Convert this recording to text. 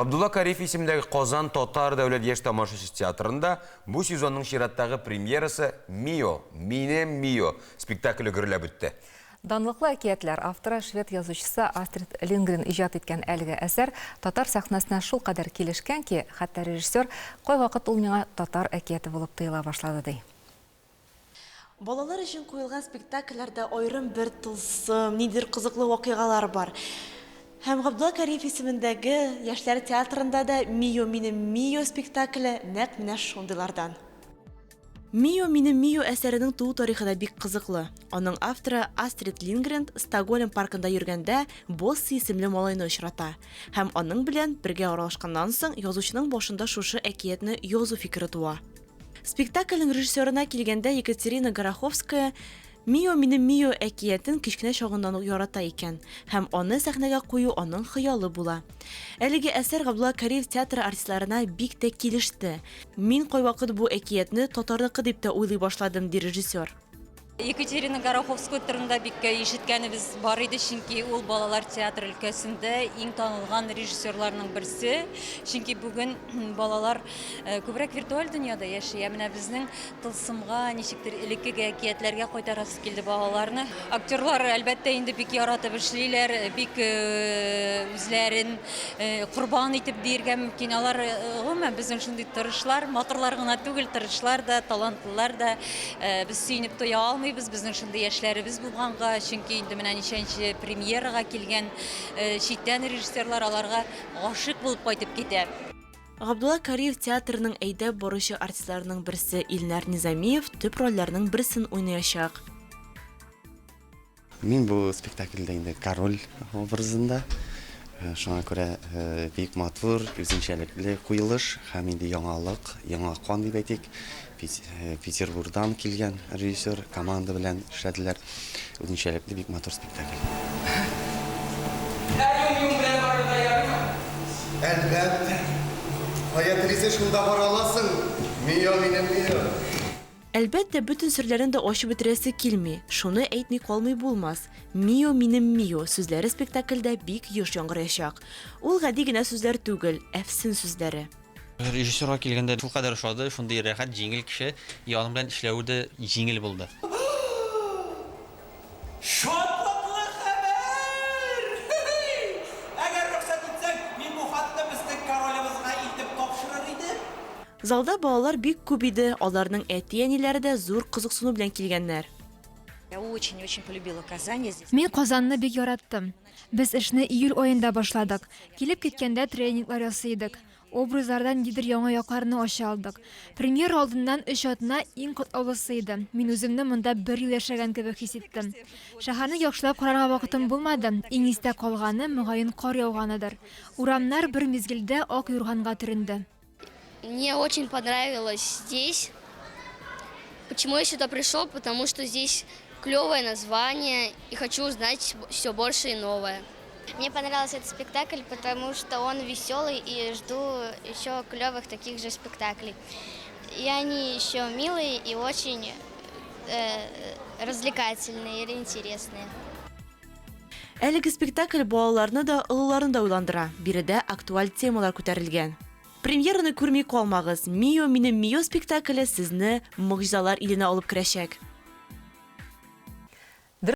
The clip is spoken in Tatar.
Абдулла Кариев исемендәге Казан татар дәүләт яшь тамашачы театрында бу сезонның чираттагы премьерасы Мио, минем Мио спектакле гөрләп үтте. Данлыклы әкиятләр авторы, швед язучысы Астрид Линдгрен иҗат иткән әлеге әсәр татар сәхнәсенә шулкадәр килешкән ки, хәтта режиссер, Кайвакыт ул миңа татар әкияте булып тоела башлады, ди. Балалар өчен куелган спектакльләрдә аерым бер тылсым, ниндидер кызыклы вакыйгалар бар. Һәм Габдулла Кариев исемендәге Яшьләр театрында да Мио минем Мио спектакле нәкъ менә шундыйлардан. Мио минем Мио әсәренең туу тарихы да бик кызыклы. Аның авторы Астрид Лингренд Стокгольм паркында йөргәндә Босси исемле малайны очрата. Һәм аның белән бергә аралашканнан соң язучының башында шушы әкиятне язу фикере туа. Спектакльнең режиссерына килгәндә, Екатерина Гороховская Мио минем Мио әкиятен кечкенә чагыннан ук ярата икән һәм аны сәхнәгә кую аның хыялы була. Әлеге әсәр Габдулла Кариев театры артистларына бик тә килеште. Мин кайвакыт бу әкиятне татарныкы дип тә уйлый башладым, ди режиссер. Екатерина Гороховская турында бик ишеткәнебез бар иде, чөнки ул балалар театры өлкәсендә иң танылган режиссерларның берсе. Чөнки бүген балалар э, күбрәк виртуаль дөньяда яши. Ә менә безнең тылсымга, ничектер элеккеге әкиятләргә кайтарасы килде балаларны. Актерлар, әлбәттә, инде бик яратып эшлиләр, бик э, үзләрен э, корбан итеп диергә мөмкин. Алар гомумән безнең шундый тырышлар, матурлар гына түгел, тырышлар да, талантлылар да. Э, без сөенеп туя алмыйбыз безнең шундый яшьләребез булганга, чөнки инде менә ничәнче премьерага килгән э, читтән режиссерлар аларга гашыйк булып кайтып китә. Габдулла Кариев театрының әйдәп баручы артистларының берсе Илнар Низамиев төп рольләрнең берсен уйнаячак. Мин бу спектакльдә инде король образында. Шуңа күрә бик матур, үзенчәлекле куелыш һәм инде яңалык, яңа кан дип әйтик. Петербургдан килгән режиссер команда белән эшләделәр. Үзенчәлекле бик матур спектакль. Ә юм-юм белән барырга ярыймы? Әлбәттә. Кая телисең, шунда бара аласың. Мио минем, мио. Әлбәттә, бөтен серләрен дә ачып бетерәсе килми. Шуны әйтми калмый булмас, Мио, минем Мио сүзләре спектакльдә бик еш яңгыраячак. Ул гади генә сүзләр түгел, әфсен сүзләре. Режиссерга килгәндә, шулкадәр ошады, шундый рәхәт, җиңел кеше, и аның белән эшләве дә җиңел булды. Шатлыклы хәбәр! Әгәр рөхсәт итсәң, мин бу хатны безнең королебызга илтеп тапшырыр идем. Залда балалар бик күп иде, аларның әти-әниләре дә зур кызыксыну белән килгәннәр. Мин Казанны бик яраттым. Без эшне июль аенда башладык. Килеп киткәндә тренинглар ясый идек. Образларда ниндидер яңа якларны ача алдык. Премьера алдыннан өч атна иң катлаулысы иде. Мин үземне монда бер ел яшәгән кебек хис иттем. Шәһәрне яхшылап карарга вакытым булмады. Иң истә калганы, мөгаен, кар яуганыдыр. Урамнар бер мизгелдә ак юрганга төренде. Мне очень понравилось здесь. Почему я сюда пришел? Потому что здесь клевое название и хочу узнать все больше и новое. Мне понравился этот спектакль, потому что он веселый и жду еще клевых таких же спектаклей. И они еще милые и очень э, развлекательные или интересные. Әлеге спектакль балаларны да, олыларны да уйландыра. Биредә актуаль темалар күтәрелгән. Премьераны күрми калмагыз, Мио минем Мио спектакле сезне могҗизалар иленә алып керәчәк.